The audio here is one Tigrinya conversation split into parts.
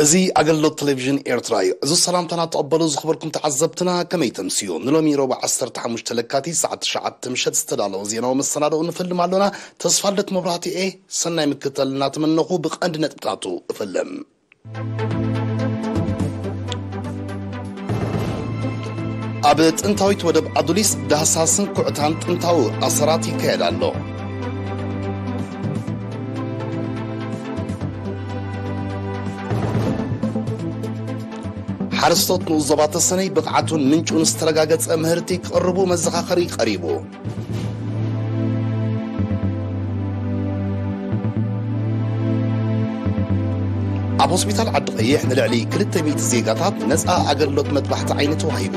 እዚ ኣገልግሎት ቴሌቪዥን ኤርትራ እዩ። እዚ ሰላምታና ተቐበሉ ዝኽበርኩም ተዓዘብትና፣ ከመይ ተምስዩ? ንሎሚ ረቡዕ ዓሰርተ ሓሙሽተ ለካቲት ሰዓት ትሽዓተ ምሸት ዝተዳለወ ዜናዊ መሰናድኦ ንፈልም ኣሎና። ተስፋ ልደት መብራህቲ እየ። ሰናይ ምክትታል እናተመነኹ ብቐንዲ ነጥብታቱ እፈልም። ኣብ ጥንታዊት ወደብ ኣዱሊስ ዳህሳስን ኩዕታን ጥንታዊ ኣሰራት ይካየድ ኣሎ። ሓረስቶት ንኡስ ዞባ ተሰነይ ብቕዓቱን ምንጩን ዝተረጋገጸ ምህርቲ ክቕርቡ መዘኻኸሪ ቀሪቡ። ኣብ ሆስፒታል ዓዲ ቀይሕ ንልዕሊ ክልተ ሚእቲ ዜጋታት ነጻ ኣገልግሎት መጥባሕቲ ዓይኒ ተዋሂቡ።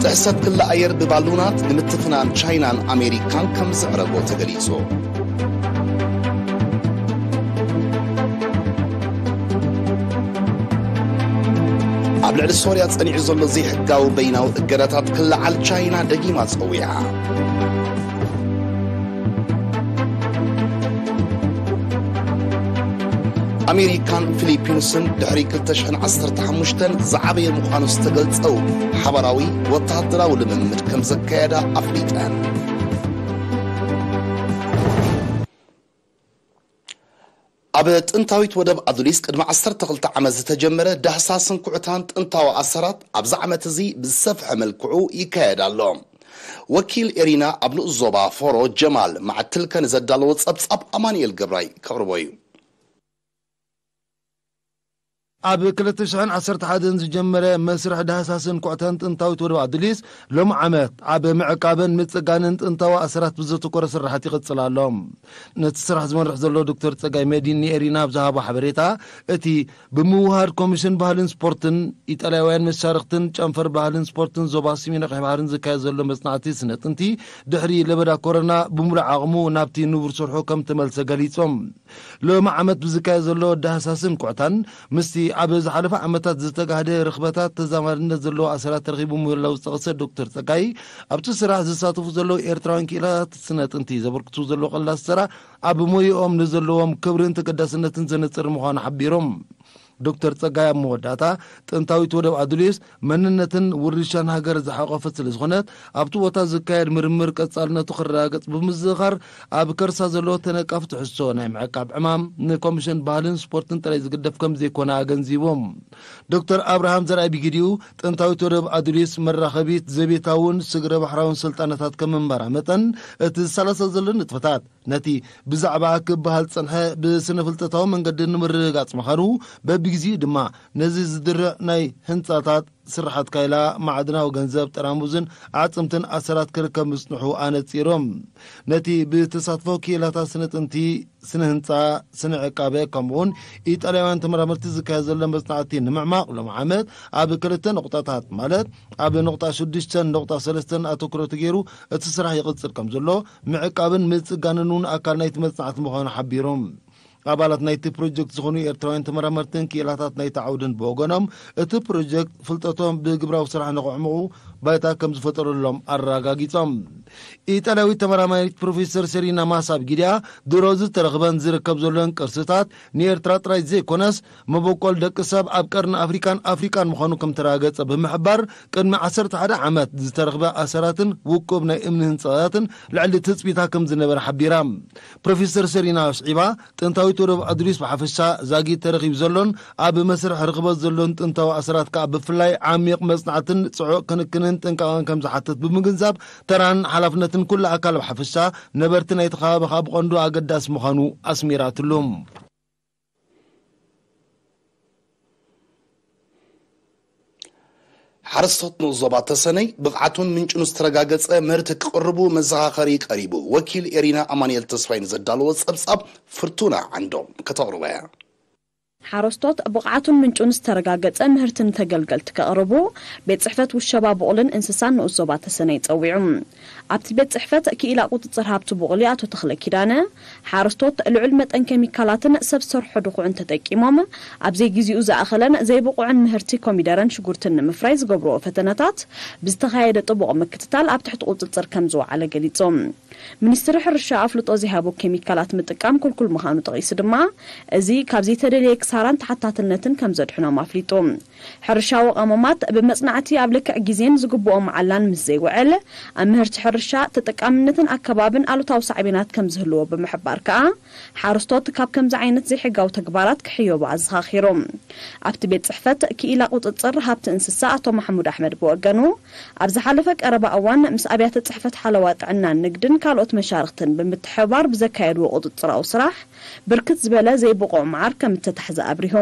ጥሕሰት ክሊ ኣየር ብባሉናት ንምትፍናን ቻይናን ኣሜሪካን ከም ዘዕረቦ ተገሊጹ። ኣብ ልዕሊ ሶርያ ጸኒዑ ዘሎ ዘይሕጋዊ በይናዊ እገዳታት ክለዓል ቻይና ደጊማ ጸዊዓ። ኣሜሪካን ፊሊፒንስን ድሕሪ ክልተ ሽሕን ዓሰርተ ሓሙሽተን ዝዓበየ ምዃኑ ዝተገልጸው ሓባራዊ ወተሃደራዊ ልምምድ ከም ዘካየዳ ኣፍሊጠን። ኣብ ጥንታዊት ወደብ ኣዱሊስ ቅድሚ ዓሰርተ ክልተ ዓመት ዝተጀመረ ዳህሳስን ኩዕታን ጥንታዊ ኣሰራት ኣብዚ ዓመት እዚ ብዝሰፍሐ መልክዑ ይካየድ ኣሎ። ወኪል ኤሪና ኣብ ንኡስ ዞባ ፎሮ ጀማል ማዕትልከ ንዘዳለዎ ጸብጻብ ኣማኑኤል ገብራይ ከቕርቦ እዩ። ኣብ ክልተ ሽሕን ዓሰርተ ሓደን ዝጀመረ መስርሕ ዳህሳስን ኩዕታን ጥንታዊት ወደብ ኣዱሊስ ሎም ዓመት ኣብ ምዕቃብን ምጽጋንን ጥንታዊ ኣሰራት ብዘተኮረ ስራሓት ይቕጽል ኣሎ። ነቲ ስራሕ ዝመርሕ ዘሎ ዶክተር ጸጋይ መዲን ንኤሪና ኣብ ዝሃቦ ሓበሬታ፣ እቲ ብምውሃድ ኮሚሽን ባህልን ስፖርትን፣ ኢጣልያውያን መሻርኽትን ጨንፈር ባህልን ስፖርትን ዞባ ሰሜን ቀይሕ ባሕርን ዝካየድ ዘሎ መጽናዕቲ ስነ ጥንቲ፣ ድሕሪ ለበዳ ኮሮና ብምሉእ ዓቕሙ ናብቲ ንቡር ስርሑ ከም ተመልሰ ገሊጾም። ሎሚ ዓመት ብዝካየድ ዘሎ ዳህሳስን ኩዕታን፣ ምስቲ ኣብ ዝሓለፈ ዓመታት ዝተጋህደ ርኽበታት ተዛማድነት ዘለዎ ኣሰራት ተረኺቡ ምህላው ዝጠቐሰ ዶክተር ጸጋይ፣ ኣብቲ ስራሕ ዝሳተፉ ዘለዉ ኤርትራውያን ክኢላት ስነ ጥንቲ ዘበርክቱ ዘለዉ ቀላስ ስራሕ ኣብ ሞይኦም ንዘለዎም ክብርን ተገዳስነትን ዘነጽር ምዃኑ ሓቢሮም። ዶክተር ጸጋይ ኣብ መወዳእታ፣ ጥንታዊት ወደብ ኣዱሊስ መንነትን ውርሻን ሃገር ዝሓቖፈት ስለ ዝኾነት፣ ኣብቲ ቦታ ዝካየድ ምርምር ቀጻልነቱ ክረጋገጽ ብምዝኽኻር፣ ኣብ ከርሳ ዘሎ ተነቃፊ ትሕዝቶ ናይ ምዕቃብ ዕማም ንኮሚሽን ባህልን ስፖርትን ጥራይ ዝግደፍ ከም ዘይኮነ ኣገንዚቦም። ዶክተር ኣብርሃም ዘርኣይ ብግዲኡ፣ ጥንታዊት ወደብ ኣዱሊስ መራኸቢት ዘቤታውን ስግረ ባሕራውን ስልጣነታት ከም ምንባራ መጠን፣ እቲ ዝሰላሰል ዘሎ ንጥፈታት ነቲ ብዛዕባ ክበሃል ዝጸንሐ ብስነ ፍልጠታዊ መንገዲ ንምርግጋጽ ምዃኑ፣ በብግዜኡ ድማ ነዚ ዝድርዕ ናይ ህንጻታት ስርሓት ካይላ፣ ማዕድናዊ ገንዘብ፣ ጠራሙዝን ኣዕጽምትን ኣሰራት ክርከብ ምጽንሑ ኣነጺሮም። ነቲ ብተሳትፎ ክኢላታት ስነ ጥንቲ፣ ስነ ህንጻ፣ ስነ ዕቃበ፣ ከምኡውን ኢጣልያውያን ተመራመርቲ ዝካየድ ዘሎ መጽናዕቲ ንምዕማቕ፣ ሎም ዓመት ኣብ ክልተ ነቑጣታት፣ ማለት ኣብ ነቑጣ ሽዱሽተን ነቑጣ ሰለስተን ኣተኩሮ ተገይሩ እቲ ስራሕ ይቕጽል ከም ዘሎ ምዕቃብን ምጽጋንን እውን ኣካል ናይቲ መጽናዕቲ ምዃኑ ሓቢሮም። ኣባላት ናይቲ ፕሮጀክት ዝኾኑ ኤርትራውያን ተመራመርትን ክኢላታት ናይቲ ዓውድን ብወገኖም፣ እቲ ፕሮጀክት ፍልጠቶም ብግብራዊ ስራሕ ንኸዕምቑ ባይታ ከም ዝፈጠረሎም ኣረጋጊጾም። ኢጣልያዊት ተመራማሪት ፕሮፌሰር ሰሪና ማሳ ብጊድያ፣ ድሮ ዝተረኽበን ዝርከብ ዘሎን ቅርስታት ንኤርትራ ጥራይ ዘይኮነስ፣ መበቆል ደቂ ሰብ ኣብ ቀርኒ ኣፍሪቃን ኣፍሪቃን ምዃኑ ከም ተረጋገጸ ብምሕባር፣ ቅድሚ ዓሰርተ ሓደ ዓመት ዝተረኽበ ኣሰራትን ውቁብ ናይ እምኒ ህንጻታትን ልዕሊ ትጽቢታ ከም ዝነበረ ሓቢራ። ፕሮፌሰር ሰሪና ኣስዒባ፣ ጥንታዊት ወደብ ኣዱሊስ ብሓፈሻ፣ ዛጊት ተረኺቡ ዘሎን ኣብ መስርሕ ርኽበት ዘሎን ጥንታዊ ኣሰራት ከኣ ብፍላይ ዓሚቕ መጽናዕትን ጽዑቕ ክንክንን ጥንቃቐን ከም ዝሓትት ብምግንዛብ፣ ተራን ሓላፍነትን ኩሉ ኣካል ብሓፈሻ፣ ነበርቲ ናይቲ ከባቢ ከኣ ብቐንዱ ኣገዳሲ ምዃኑ ኣስሚራትሉ። ሓረስቶት ንኡስ ዞባ ተሰነይ ብቕዓቱን ምንጩን ዝተረጋገጸ ምህርቲ ክቕርቡ መዘኻኸሪ ቀሪቡ። ወኪል ኤሪና ኣማኑኤል ተስፋይ ንዘዳለዎ ጸብጻብ ፍርቱና ዓንዶም ከተቕርቦ እያ። ሓረስቶት ብቕዓቱን ምንጩን ዝተረጋገጸ ምህርቲ ንተገልገልቲ ከቕርቡ ቤት ጽሕፈት ውሸባ ቡቕልን እንስሳን ንኡስ ዞባ ተሰነይ ጸዊዑ። ኣብቲ ቤት ጽሕፈት ክኢላ ቁጽጽር ሃብቲ ቡቕሊ ኣቶ ተኽለ ኪዳነ፣ ሓረስቶት ልዑል መጠን ኬሚካላትን ሰብ ሰርሖ ድኹዕን ተጠቂሞም ኣብ ዘይግዚኡ ዝኣኸለን ዘይብቑዕን ምህርቲ ኮሚደረን ሽጉርትን ንምፍራይ ዝገብርዎ ፈተነታት ብዝተኻየደ ጥቡቕ ምክትታል ኣብ ትሕቲ ቁጽጽር ከም ዝወዓለ ገሊጾም። ሚኒስትሪ ሕርሻ ኣፍልጦ ዘይሃቡ ኬሚካላት ምጥቃም ክልኩል ምዃኑ ጠቒሱ ድማ፣ እዚ ካብ ዘይተደልየ ክሳራን ተሓታትነትን ከም ዘድሕኖም ኣፍሊጡ። ሕርሻዊ ቀመማት ብመጽናዕቲ ኣብ ልክዕ ግዜን ዝግብኦ መዓላን ምስ ዘይውዕል፣ ኣብ ምህርቲ ሕርሻ፣ ተጠቃምነትን ኣከባብን ኣሉታዊ ሳዕቤናት ከም ዝህልዎ ብምሕባር ከኣ፣ ሓረስቶት ካብ ከምዚ ዓይነት ዘይሕጋዊ ተግባራት ክሕየቡ ኣዘኻኺሩ። ኣብቲ ቤት ጽሕፈት ክኢላ ቁጽጽር ሃብቲ እንስሳ ኣቶ ማሕሙድ ኣሕመድ ብወገኑ፣ ኣብ ዝሓለፈ ቀረባ እዋን ምስ ኣብያተ ጽሕፈት ሓለዋ ጥዕናን ንግድን ካልኦት መሻርኽትን ብምትሕብባር ብዘካየድዎ ቁጽጽራዊ ስራሕ፣ ብርክት ዝበለ ዘይብቑዕ መዓር ከም እተታሕዘ ኣብሪሁ።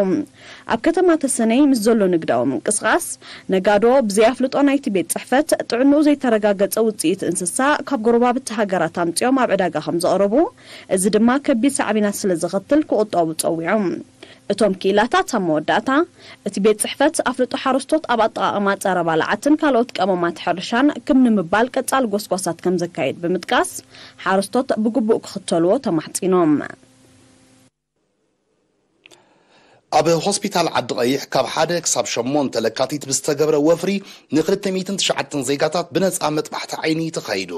ኣብ ከተማ ተሰነይ ምስ ዘሎ ንግዳዊ ምንቅስቓስ፣ ነጋዶ ብዘይ ኣፍልጦ ናይቲ ቤት ጽሕፈት ጥዕንኡ ዘይተረጋገጸ ውጽኢት እንስሳ ካብ ጎረባብቲ ሃገራት ኣምጺኦም ኣብ ዕዳጋ ከም ዘቕረቡ፣ እዚ ድማ ከቢድ ሳዕቤናት ስለ ዘኸትል ክቑጠቡ ጸዊዖም። እቶም ክኢላታት ኣብ መወዳእታ፣ እቲ ቤት ጽሕፈት ኣፍልጦ ሓረስቶት ኣብ ኣጠቓቕማ ጸረ ባልዓትን ካልኦት ቀመማት ሕርሻን ክም ንምባል ቀጻሊ ጎስጓሳት ከም ዘካየድ ብምጥቃስ፣ ሓረስቶት ብግቡእ ክኽተልዎ ተማሕጺኖም። ኣብ ሆስፒታል ዓዲ ቀይሕ ካብ ሓደ ክሳብ ሸሞንተ ለካቲት ብዝተገብረ ወፍሪ ንክልተ ሚእትን ትሽዓተን ዜጋታት ብነጻ መጥባሕቲ ዓይኒ ተኻይዱ።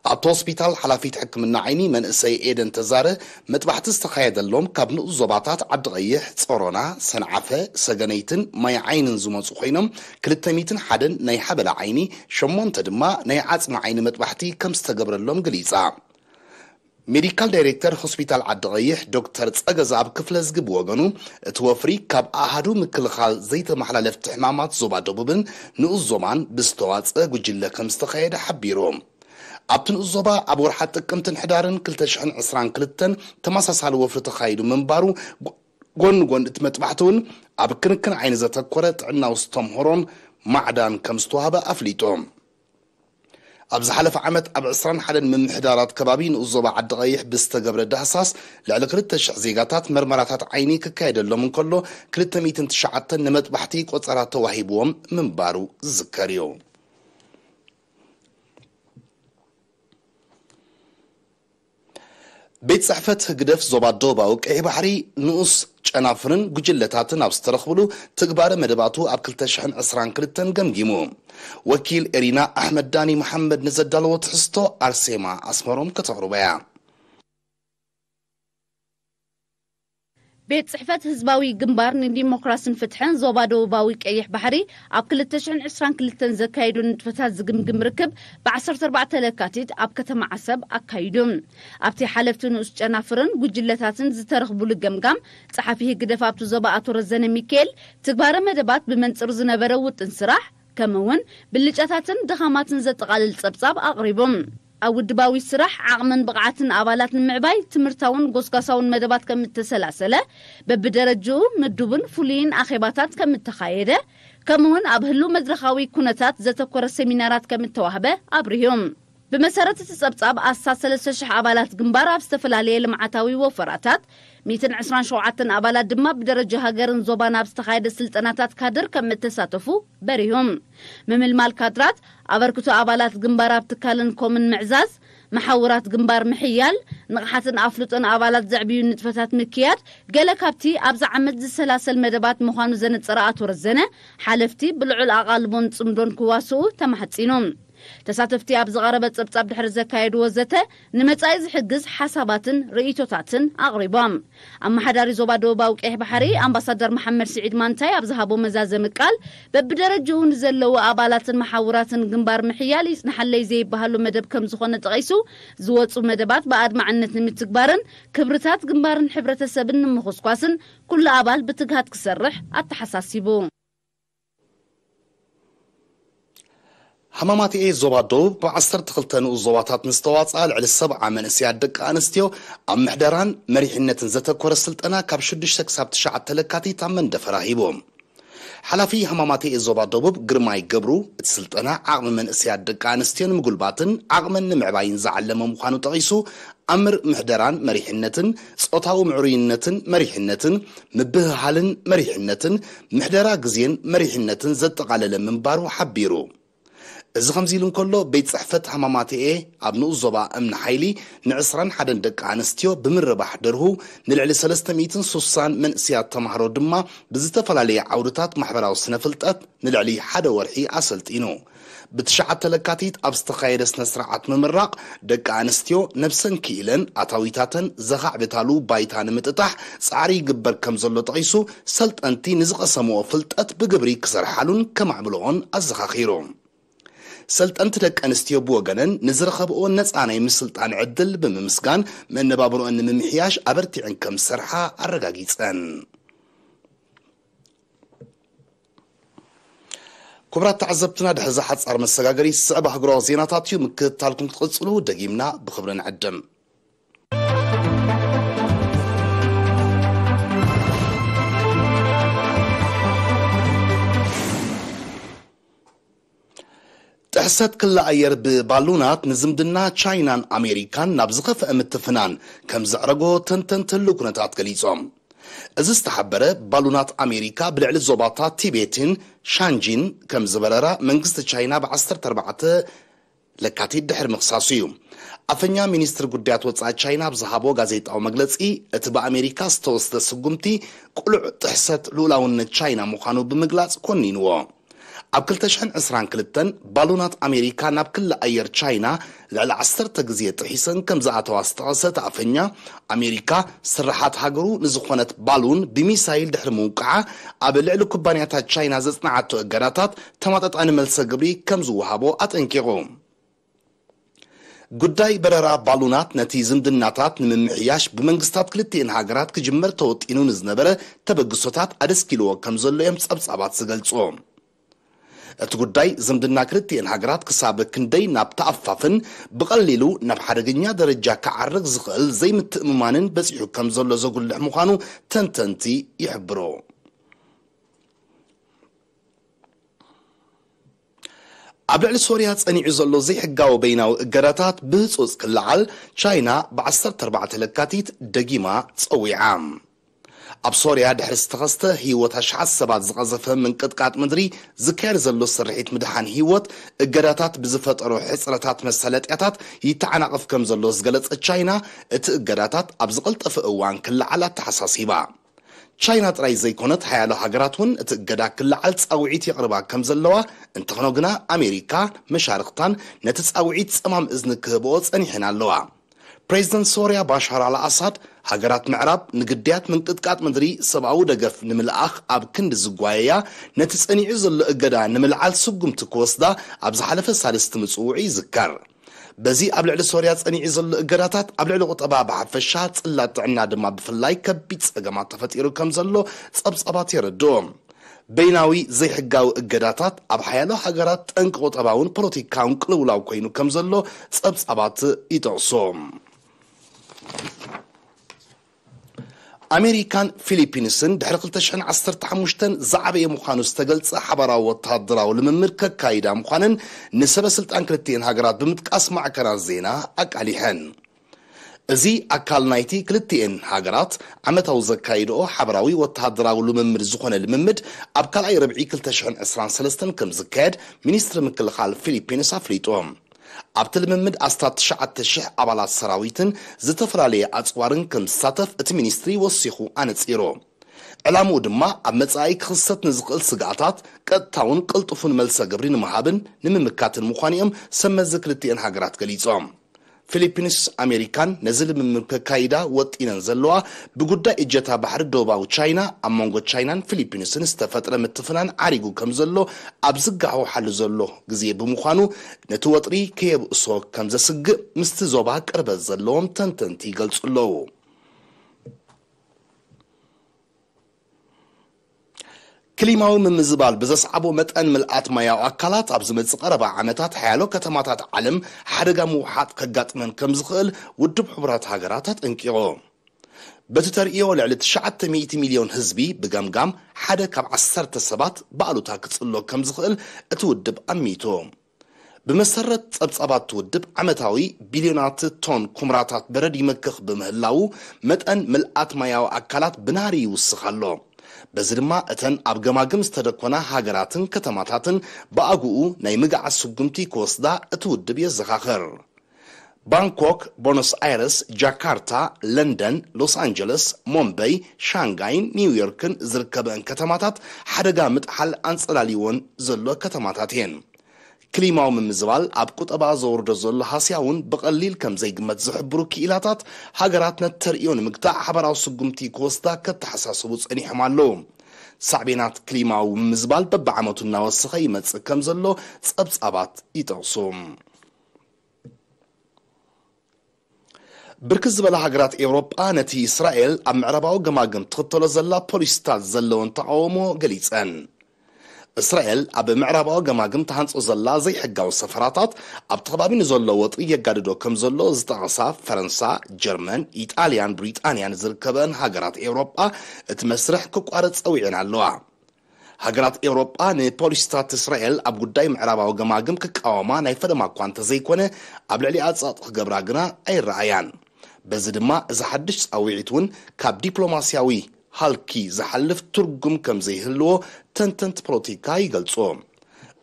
ኣብቲ ሆስፒታል ሓላፊት ሕክምና ዓይኒ መንእሰይ ኤደን ተዛረ፣ መጥባሕቲ ዝተኻየደሎም ካብ ንኡስ ዞባታት ዓዲ ቀይሕ፣ ጾሮና፣ ሰንዓፈ፣ ሰገነይትን ማይ ዓይንን ዝመጹ ኮይኖም፣ ክልተ ሚእትን ሓደን ናይ ሓበላ ዓይኒ፣ ሸሞንተ ድማ ናይ ዓጽሚ ዓይኒ መጥባሕቲ ከም ዝተገብረሎም ገሊጻ። ሜዲካል ዳይሬክተር ሆስፒታል ዓዲ ቀይሕ ዶክተር ጸገዝኣብ ክፍለዝጊ ብወገኑ፣ እቲ ወፍሪ ካብ ኣሃዱ ምክልኻል ዘይተመሓላለፍቲ ሕማማት ዞባ ደቡብን ንኡስ ዞባን ብዝተዋጽአ ጉጅለ ከም ዝተኻየደ ሓቢሩ። ኣብቲ ንኡስ ዞባ ኣብ ወርሓት ጥቅምትን ሕዳርን ክልተ ሽሕን ዕስራን ክልተን ተመሳሳሊ ወፍሪ ተኻይዱ ምንባሩ፣ ጎ-፣ ጎኒ ጎኒ እቲ መጥባሕቲ እውን ኣብ ክንክን ዓይኒ ዘተኮረ ጥዕናዊ ዝተምህሮን ማዕዳን ከም ዝተዋህበ ኣፍሊጡ። ኣብ ዝሓለፈ ዓመት ኣብ ዕስራን ሓደን ምምሕዳራት ከባቢ ንኡስ ዞባ ዓዲ ቀይሕ ብዝተገብረ ዳህሳስ ልዕሊ ክልተ ሽሕ ዜጋታት መርመራታት ዓይኒ ክካየደሎም እንከሎ፣ ክልተ ሚእትን ትሽዓተን ንመጥባሕቲ ቆጸራ ተዋሂብዎም ምንባሩ ዝዝከር እዩ። ቤት ጽሕፈት ህግደፍ ዞባ ደቡባዊ ቀይሕ ባሕሪ ንኡስ ጨናፍርን ጉጅለታትን ኣብ ዝተረኽብሉ ትግባረ መደባቱ ኣብ ክልተ ሽሕን ዕስራን ክልተን ገምጊሙ። ወኪል ኤሪና ኣሕመድ ዳኒ መሓመድ ንዘዳለዎ ትሕዝቶ ኣርሴማ ኣስመሮም ከተቕርቦ እያ። ቤት ጽሕፈት ህዝባዊ ግንባር ንዲሞክራስን ፍትሕን ዞባ ደቡባዊ ቀይሕ ባሕሪ ኣብ ክልተ ሽሕን ዕስራን ክልተን ዘካየዶ ንጥፈታት ዝግምግም ርክብ ብ ዓሰርተ ኣርባዕተ ለካቲት ኣብ ከተማ ዓሰብ ኣካይዱ። ኣብቲ ሓለፍቲ ንኡስ ጨናፍርን ጉጅለታትን ዝተረኽቡሉ ገምጋም፣ ጸሓፊ ህግደፍ ኣብቲ ዞባ ኣቶ ረዘነ ሚካኤል ትግባረ መደባት ብመንጽር ዝነበረ ውጥን ስራሕ፣ ከምኡ እውን ብልጫታትን ድኻማትን ዘጠቓልል ጸብጻብ ኣቕሪቦም። ኣብ ውድባዊ ስራሕ ዓቕምን ብቕዓትን ኣባላት ንምዕባይ ትምህርታውን ጎስጓሳውን መደባት ከም እተሰላሰለ፣ በብደረጅኡ ምዱብን ፍሉይን ኣኼባታት ከም እተኻየደ፣ ከምኡውን ኣብ ህሉው መድረኻዊ ኩነታት ዘተኮረ ሰሚናራት ከም እተዋህበ ኣብሪሆም። ብመሰረት እቲ ጸብጻብ፣ ኣስታት ሰለስተ ሽሕ ኣባላት ግንባር ኣብ ዝተፈላለየ ልምዓታዊ ወፈራታት፣ ሚእትን ዕስራን ሸውዓተን ኣባላት ድማ ብደረጃ ሃገርን ዞባን ኣብ ዝተኻየደ ስልጠናታት ካድር ከም እተሳተፉ በሪሆም። ምምልማል ካድራት፣ ኣበርክቶ ኣባላት ግንባር ኣብ ትካልን ኮምን ምዕዛዝ፣ መሓውራት ግንባር ምሕያል፣ ንቕሓትን ኣፍልጦን ኣባላት ዘዕብዩ ንጥፈታት ምክያድ፣ ገለ ካብቲ ኣብዚ ዓመት ዝሰላሰል መደባት ምዃኑ ዘነጸረ ኣቶ ረዘነ፣ ሓለፍቲ ብልዑል ኣቓልቦን ጽምዶን ክዋስኡ ተማሕጺኖም። ተሳተፍቲ ኣብ ዝቐረበ ጸብጻብ ድሕሪ ዘካየድዎ ዘተ፣ ንመጻኢ ዝሕግዝ ሓሳባትን ርእይቶታትን ኣቕሪቦም። ኣመሓዳሪ ዞባ ደቡባዊ ቀይሕ ባሕሪ ኣምባሳደር መሓመድ ስዒድ ማንታይ ኣብ ዝሃቦ መዛዘሚ ቃል፣ በብደረጅኡ ንዘለዉ ኣባላትን መሓውራትን ግንባር ምሕያል ይጽንሓለይ ዘይበሃሉ መደብ ከም ዝኾነ ጠቒሱ፣ ዝወጹ መደባት ብኣድማዕነት ንምትግባርን ክብርታት ግንባርን ሕብረተሰብን ንምኹስኳስን ኩሉ ኣባል ብትግሃት ክሰርሕ ኣተሓሳሲቡ። ሃማማተኤ ዞባ ደቡብ ብ ዓሰርተ ክልተ ንኡስ ዞባታት ንዝተዋፅኣ ልዕሊ ሰብዓ መንእሰያት ደቂ ኣንስትዮ ኣብ ምሕደራን መሪሕነትን ዘተኮረ ስልጠና ካብ ሽዱሽተ ክሳብ ትሽዓተ ለካቲት ኣብ መንደፈራ ሂቡ። ሓላፊ ሃማማተኤ ዞባ ደቡብ ግርማይ ገብሩ፣ እቲ ስልጠና ዓቕሚ መንእሰያት ደቂ ኣንስትዮ ንምጉልባትን ዓቕመን ንምዕባይን ዝዓለመ ምዃኑ ጠቒሱ፣ ኣምር ምሕደራን መሪሕነትን፣ ጾታዊ ምዕሩይነትን መሪሕነትን፣ ምብህሃልን መሪሕነትን፣ ምሕደራ ግዜን መሪሕነትን ዘጠቓለለ ምንባሩ ሓቢሩ። እዚ ከምዚ ኢሉ እንከሎ፣ ቤት ጽሕፈት ሃማማተኤ ኣብ ንኡስ ዞባ እምኒ ሓይሊ ንዕስራን ሓደን ደቂ ኣንስትዮ ብምርባሕ ደርሁ ንልዕሊ ሰለስተ ሚእትን ሱሳን መንእሰያት ተማሃሮ ድማ ብዝተፈላለየ ዓውድታት ማሕበራዊ ስነ ፍልጠት ንልዕሊ ሓደ ወርሒ ኣሰልጢኑ። ብትሽዓተ ለካቲት ኣብ ዝተኻየደ ስነ ስርዓት ምምራቕ፣ ደቂ ኣንስትዮ ነብሰን ክኢለን ኣታዊታተን ዘኻዕብታሉ ባይታ ንምጥጣሕ ጻዕሪ ይግበር ከም ዘሎ ጠቒሱ፣ ሰልጠንቲ ንዝቐሰምኦ ፍልጠት ብግብሪ ክሰርሓሉን ከማዕብልኦን ኣዘኻኺሩ። ሰልጠንቲ ደቂ ኣንስትዮ ብወገነን ንዝረኸብኦ ነጻ ናይ ምስልጣን ዕድል ብምምስጋን፣ መነባብሮአን ንምምሕያሽ ኣበርቲዐን ከም ዝሰርሓ ኣረጋጊጸን። ክቡራት ተዓዘብትና፣ ድሕሪ እዛ ሓጻር መሰጋገሪት ዝስዕብ ኣህጉራዊ ዜናታት እዩ። ምክትታልኩም ክትቕጽሉ ደጊምና ብኽብሪ ንዕድም። ጥሕሰት ክሊ ኣየር ብባሉናት ንዝምድና ቻይናን ኣሜሪካን ናብ ዝኸፍአ ምትፍናን ከም ዘዕረጎ ተንተንቲ ህሉው ኩነታት ገሊጾም። እዚ ዝተሓበረ፣ ባሉናት ኣሜሪካ ብልዕሊ ዞባታት ቲቤትን ሻንጂን ከም ዝበረራ መንግስቲ ቻይና ብ ዓሰርተ ኣርባዕተ ለካቲት ድሕሪ ምኽሳሱ እዩ። ኣፈኛ ሚኒስትሪ ጉዳያት ወጻኢ ቻይና ኣብ ዝሃቦ ጋዜጣዊ መግለጺ፣ እቲ ብኣሜሪካ ዝተወስደ ስጉምቲ ቅሉዕ ጥሕሰት ልኡላውነት ቻይና ምዃኑ ብምግላጽ ኮኒንዎ። ኣብ ክልተ ሽሕን ዕስራን ክልተን ባሉናት ኣሜሪካ ናብ ክሊ ኣየር ቻይና ልዕሊ ዓሰርተ ግዜ ጥሒሰን ከም ዝኣተዋ ዝጠቐሰ እቲ ኣፈኛ፣ ኣሜሪካ ስርሓት ሃገሩ ንዝኾነት ባሉን ብሚሳይል ድሕሪ ምውቃዓ፣ ኣብ ልዕሊ ኩባንያታት ቻይና ዘጽንዓቶ እገዳታት ተመጣጣኒ መልሰ ግብሪ ከም ዝወሃቦ ኣጠንቂቑ። ጉዳይ በረራ ባሉናት ነቲ ዝምድናታት ንምምሕያሽ ብመንግስታት ክልቲኤን ሃገራት ክጅመር ተወጢኑ ንዝነበረ ተበግሶታት ኣደስኪልዎ ከም ዘሎ እዮም ጸብጻባት ዝገልጹ። እቲ ጉዳይ ዝምድና ክልቲኤን ሃገራት ክሳብ ክንደይ ናብ ተኣፋፍን ብቐሊሉ ናብ ሓደገኛ ደረጃ ክዓርግ ዝኽእል ዘይምትእምማንን በጺሑ ከም ዘሎ ዘጉልሕ ምዃኑ ተንተንቲ ይሕብሩ። ኣብ ልዕሊ ሶርያ ጸኒዑ ዘሎ ዘይሕጋዊ በይናዊ እገዳታት ብህጹጽ ክለዓል ቻይና ብ ዓሰርተ ኣርባዕተ ለካቲት ደጊማ ጸዊዓ። ኣብ ሶርያ ድሕሪ ዝተኸስተ ህይወት ኣሽሓት ሰባት ዝቐዘፈ ምንቅጥቃጥ ምድሪ ዝካየድ ዘሎ ስርሒት ምድሓን ህይወት፣ እገዳታት ብዝፈጠሮ ሕጽረታት መሳለጥያታት ይተዓናቐፍ ከም ዘሎ ዝገለጸት ቻይና፣ እቲ እገዳታት ኣብ ዝቐልጠፈ እዋን ክለዓል ኣተሓሳሲባ። ቻይና ጥራይ ዘይኮነት፣ ሓያሎ ሃገራት እውን እቲ እገዳ ክለዓል ጻውዒት የቕርባ ከም ዘለዋ፣ እንተኾነ ግና ኣሜሪካ መሻርኽታን ነቲ ጻውዒት ጸማም እዝኒ ክህብኦ ጸኒሐን ኣለዋ። ፕሬዚደንት ሶርያ ባሻር ኣል ኣሳድ፣ ሃገራት ምዕራብ ንግዳያት ምንቅጥቃጥ ምድሪ ሰብኣዊ ደገፍ ንምልኣኽ ኣብ ክንዲ ዝጓየያ፣ ነቲ ጸኒዑ ዘሎ እገዳ ንምልዓል ስጉምቲ ክወስዳ ኣብ ዝሓለፈ ሳልስቲ ምጽውዑ ይዝከር። በዚ ኣብ ልዕሊ ሶርያ ጸኒዑ ዘሎ እገዳታት ኣብ ልዕሊ ቁጠባ ብሓፈሻ፣ ጽላት ጥዕና ድማ ብፍላይ ከቢድ ጸገማት ተፈጢሩ ከም ዘሎ ጸብጻባት የረድኡ። በይናዊ ዘይሕጋዊ እገዳታት ኣብ ሓያሎ ሃገራት ጠንቂ ቁጠባውን ፖለቲካውን ቅልውላው ኮይኑ ከም ዘሎ ጸብጻባት ይጠቕሱ። ኣሜሪካን ፊሊፒንስን ድሕሪ ክልተ ሽሕን ዓሰርተ ሓሙሽተን ዝዓበየ ምዃኑ ዝተገልጸ ሓባራዊ ወተሃደራዊ ልምምድ ከካይዳ ምዃነን ንሰበ ስልጣን ክልቲኤን ሃገራት ብምጥቃስ ማዕከናት ዜና ኣቃሊሐን። እዚ ኣካል ናይቲ ክልቲኤን ሃገራት ዓመታዊ ዘካይድኦ ሓባራዊ ወተሃደራዊ ልምምድ ዝኾነ ልምምድ፣ ኣብ ካልኣይ ርብዒ ክልተ ሽሕን ዕስራን ሰለስተን ከም ዝካየድ ሚኒስትሪ ምክልኻል ፊሊፒንስ ኣፍሊጡ። ኣብቲ ልምምድ ኣስታት ትሽዓተ ሽሕ ኣባላት ሰራዊትን ዝተፈላለየ ኣጽዋርን ከም ዝሳተፍ እቲ ሚኒስትሪ ወሲኹ ኣነጺሩ። ዕላምኡ ድማ ኣብ መጻኢ ክኽሰት ንዝኽእል ስግኣታት ቀጥታውን ቅልጡፍን መልሰ ግብሪ ንምሃብን ንምምካትን ምዃኑ እዮም ሰብ መዚ ክልቲኤን ሃገራት ገሊጾም። ፊሊፒንስ ኣሜሪካን ነዚ ልምምድ ከካይዳ ወጢነን ዘለዋ፣ ብጉዳይ እጀታ ባሕሪ ደቡባዊ ቻይና ኣብ መንጎ ቻይናን ፊሊፒንስን ዝተፈጥረ ምትፍናን ዓሪጉ ከም ዘሎ ኣብ ዝገሓውሓሉ ዘሎ ግዜ ብምዃኑ፣ ነቲ ወጥሪ ከየብእሶ ከም ዘስግእ ምስቲ ዞባ ቅርበት ዘለዎም ተንተንቲ ይገልጹ ኣለዉ። ክሊማዊ ምምዝባል ብዘስዓቦ መጠን ምልኣት ማያዊ ኣካላት ኣብ ዝመጽእ ቀረባ ዓመታት ሓያሎ ከተማታት ዓለም ሓደጋ ምውሓጥ ከጋጥመን ከም ዝኽእል ውድብ ሕቡራት ሃገራት ኣጠንቂቑ። በቲ ተርእዮ ልዕሊ ትሽዓተ ሚእቲ ሚልዮን ህዝቢ ብገምጋም ሓደ ካብ ዓሰርተ ሰባት ብኣሉታ ክጽሎ ከም ዝኽእል እቲ ውድብ ኣሚቱ። ብመሰረት ጸብጻባት ውድብ፣ ዓመታዊ ቢልዮናት ቶን ኩምራታት በረድ ይመክኽ ብምህላዉ፣ መጠን ምልኣት ማያዊ ኣካላት ብናህሪ ይውስኽ ኣሎ። በዚ ድማ እተን ኣብ ገማግም ዝተደኮና ሃገራትን ከተማታትን ብኣግኡ ናይ ምግዓዝ ስጉምቲ ክወስዳ እቲ ውድብ የዘኻኽር። ባንኮክ፣ ቦኖስ ኣይረስ፣ ጃካርታ፣ ለንደን፣ ሎስ ኣንጀለስ፣ ሞምበይ፣ ሻንጋይን ኒውዮርክን ዝርከበን ከተማታት ሓደጋ ምጥሓል ኣንጸላልይወን ዘሎ ከተማታት እየን። ክሊማዊ ምምዝባል ኣብ ቁጠባ ዘውርዶ ዘሎ ሃስያ እውን ብቐሊል ከም ዘይግመት ዝሕብሩ ክኢላታት፣ ሃገራት ነቲ ተርእዮ ንምግታእ ሓበራዊ ስጉምቲ ክወስዳ ከተሓሳስቡ ጸኒሖም ኣለዉ። ሳዕቤናት ክሊማዊ ምምዝባል በብዓመቱ እናወሰኸ ይመጽእ ከም ዘሎ ጸብጻባት ይጠቕሱ። ብርክት ዝበላ ሃገራት ኤውሮጳ ነቲ እስራኤል ኣብ ምዕራባዊ ገማግም ትኽተሎ ዘላ ፖሊሲታት ዘለወን ተቓውሞ ገሊጸን። እስራኤል ኣብ ምዕራባዊ ገማግም ትሃንጾ ዘላ ዘይሕጋዊ ሰፈራታት ኣብቲ ከባቢ ንዘሎ ወጥሪ የጋድዶ ከም ዘሎ ዝጠቐሳ ፈረንሳ፣ ጀርመን፣ ኢጣልያን ብሪጣንያን ዝርከበን ሃገራት ኤውሮጳ እቲ መስርሕ ክቋረጽ ጸዊዐን ኣለዋ። ሃገራት ኤውሮጳ ንፖሊሲታት እስራኤል ኣብ ጉዳይ ምዕራባዊ ገማግም ክቃወማ ናይ ፈለማ እኳ እንተዘይኮነ፣ ኣብ ልዕሊኣ ጸቕጢ ክገብራ ግና ኣይረኣያን። በዚ ድማ እዚ ሓድሽ ጻውዒት እውን ካብ ዲፕሎማስያዊ ሃልኪ ዝሓልፍ ትርጉም ከም ዘይህልዎ ተንተንቲ ፖለቲካ ይገልጹ።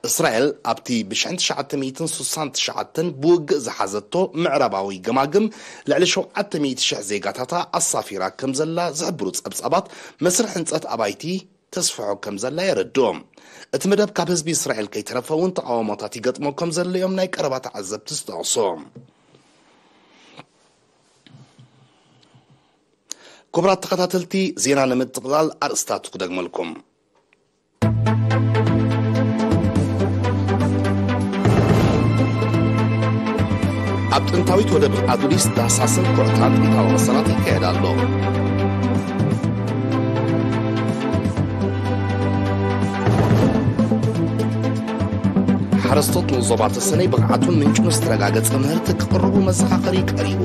እስራኤል ኣብቲ ብ ትሽዓተ ሚእትን ስሳን ትሽዓተን ብውግእ ዝሓዘቶ ምዕራባዊ ገማግም ልዕሊ ሸውዓተ ሚእቲ ሽሕ ዜጋታታ ኣሳፊራ ከም ዘላ ዝሕብሩ ጸብጻባት፣ መስርሕ ህንጸት ኣባይቲ ተስፍሖ ከም ዘላ የረድኡ። እቲ መደብ ካብ ህዝቢ እስራኤል ከይተረፈ እውን ተቓውሞታት ይገጥሞ ከም ዘሎ እዮም ናይ ቀረባ ተዓዘብቲ ዝጠቕሱ። ክቡራት ተኸታተልቲ፣ ዜና ንምጥቕላል ኣርእስታቱ ክደግመልኩም። ኣብ ጥንታዊት ወደብ ኣዱሊስ ዳህሳስን ኩዕታን ጥንታዊ መሰላት ይካየድ ኣሎ። ሓረስቶት ንኡስ ዞባ ተሰነይ ብቕዓቱን ምንጩን ዝተረጋገጸ ምህርቲ ክቕርቡ መዘኻኸሪ ቀሪቡ።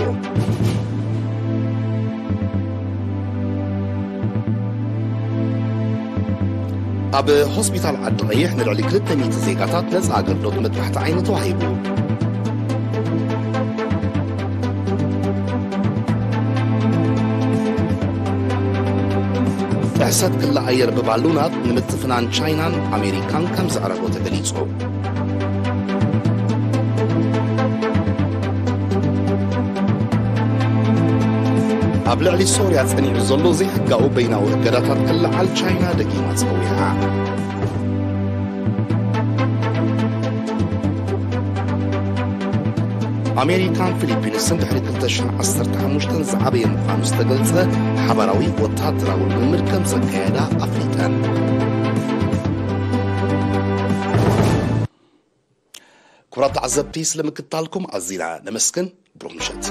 ኣብ ሆስፒታል ዓዲ ቐይሕ ንልዕሊ ክልተ ሚእቲ ዜጋታት ነጻ ኣገልግሎት መጥባሕቲ ዓይኒ ተዋሂቡ። ጥሕሰት ክሊ ኣየር ብባሉናት ንምትፍናን ቻይናን ኣሜሪካን ከም ዘዕረቦ ተገሊጹ። ኣብ ልዕሊ ሶርያ ጸኒዑ ዘሎ ዘይሕጋዊ በይናዊ እገዳታት ክለዓል ቻይና ደጊማ ጸዊዓ። ኣሜሪካን ፊሊፒንስን ድሕሪ ክልተ ሽሕን ዓሰርተ ሓሙሽተን ዝዓበየ ምዃኑ ዝተገልጸ ሓባራዊ ወተሃደራዊ ልምምድ ከም ዘካየዳ ኣፍሊጠን። ክቡራት ተዓዘብቲ፣ ስለ ምክትታልኩም ኣዚና ነመስግን። ብሩኽ ምሸት።